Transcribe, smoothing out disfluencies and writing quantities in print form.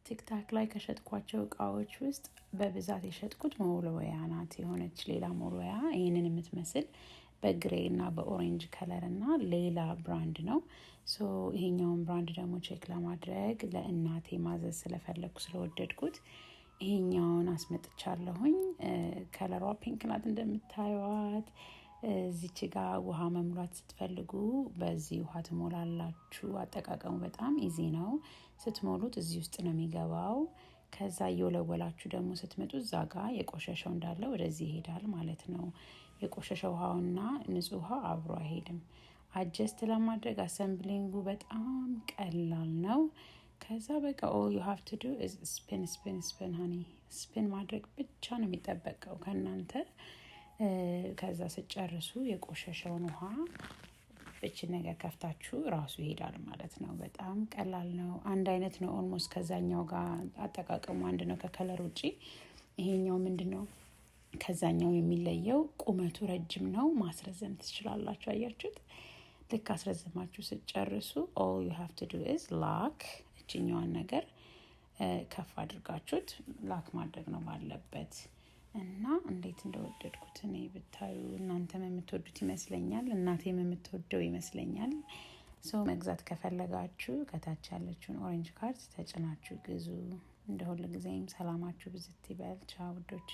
TikTok ላይ ከሸጥኳቸው እቃዎች ውስጥ በብዛት የሸጥኩት መወልወያ ናት። የሆነች ሌላ መወልወያ ይህንን የምትመስል በ gray እና በ orange color እና ሌላ brand ነው። So ይሄኛውን brand ደግሞ check ለማድረግ ለእናቴ ማዘዝ ስለፈለግኩ ስለወደድኩት ይሄኛውን አስመጥቻለሁኝ። Color ዋ pink ናት እንደምታዩዋት። እዚች ጋ ውሃ መሙላት ስትፈልጉ በዚህ ውሃ ትሞላላችሁ። አጠቃቀሙ በጣም easy ነው። ስትሞሉት እዚህ ውስጥ ነው የሚገባው። ከዛ እየወለወላችሁ ደግሞ ስትመጡ እዛ ጋ የቆሸሸው እንዳለ ወደዚህ ይሄዳል ማለት ነው። የቆሸሸ ውሃውና ንጹህ ውሃ አብሮ አይሄድም። Adjust ለማድረግ assembling ኡ በጣም ቀላል ነው። ከዛ በቃ all you have to do is spin, spin, spin, honey። Spin ማድረግ ብቻ ነው የሚጠበቀው ከእናንተ። ከዛ ስትጨርሱ የቆሸሸውን ውሃ እችን ነገር ከፍታችሁ ራሱ ይሄዳል ማለት ነው። በጣም ቀላል ነው። አንድ አይነት ነው almost ከዛኛው ጋር፣ አጠቃቀሙ አንድ ነው ከ color ውጪ። ይሄኛው ምንድን ነው ከዛኛው የሚለየው? ቁመቱ ረጅም ነው። ማስረዘም ትችላላችሁ። አያችሁት? ልክ አስረዝማችሁ ስትጨርሱ all you have to do is lock፣ እችኛዋን ነገር ከፍ አድርጋችሁት lock ማድረግ ነው ባለበት። እና እንዴት እንደወደድኩት እኔ ብታዩ፣ እናንተም የምትወዱት ይመስለኛል። እናቴም የምትወደው ይመስለኛል። So መግዛት ከፈለጋችሁ ከታች ያለችውን orange cart ተጭናችሁ ግዙ። እንደ ሁል ጊዜም ሰላማችሁ ብዝት ይበል። ቻው ውዶቼ።